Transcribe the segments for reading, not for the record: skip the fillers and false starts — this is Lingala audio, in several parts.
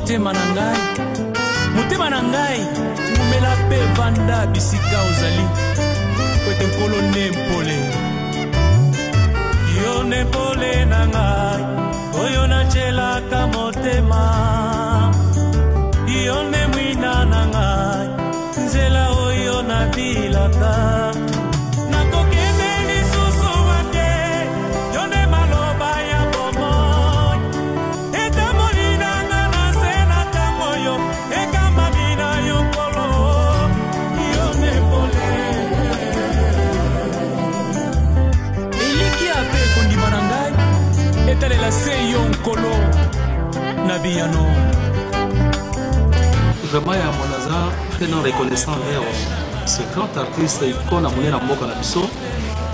Motema na ngai, motema na ngai, wumela mpe vanda bisika ozali, po ete Nkolo nde mpole. Yo nde mpole na ngai, oyo natyelaka motema. Yo nde mwina na ngai, nzela oyo nabilaka. Nakokende lisusu wapi? Yo nde maloba ya bomoi. Etamboli na nga na se na ntango oyo ekambami na yo Nkolo. Yo nde pole. Elikya mpe kondima na ngai etalela se yo Nkolo na biyano. Vraiment ya mona aza très non reconnaissant vers ce grand artiste icône monene na mboka na biso.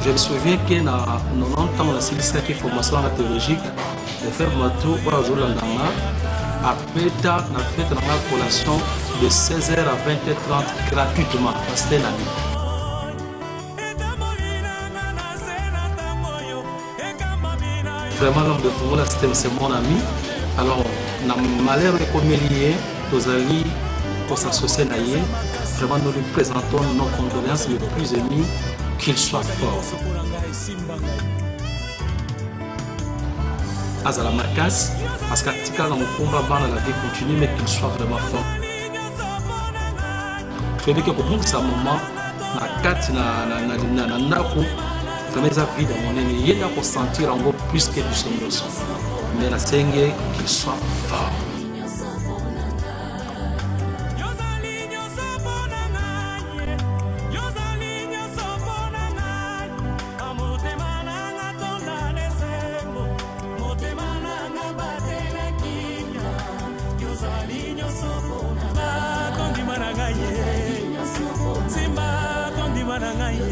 Je me souviens que na 90 ntango nasilisaki formation na théologique, le frère Matou oyo azolanda nga abeta na fête na nga collation de 16h à 20h30 gratuitement parce que na nini. Vraiment, l'homme de Fongola, c'est mon ami. Alors na malheur ekomeli ye, tozali kos'associer na ye. Vraiment, nous lui présentons nos condoléances les plus émues. Qu'il soit fort, azala makasi, parce que atikala na mokumba bana, la vie continue, mais qu'il soit vraiment fort. Toyebi ke kobungisa moment na kati na ndako, vraiment eza vide ya monene. Ye nde akosentir yango plus que biso nyonso, mais nasenge qu'il soit fort. Yozali nyonso mpo na ngai, yozali nyonso mpo na ngai. Motema na nga tonda na esengo, motema na nga batela kimia. Yozali nyonso mpo na ngai, kondima na ngai ye. Simba kondima na ngai ye.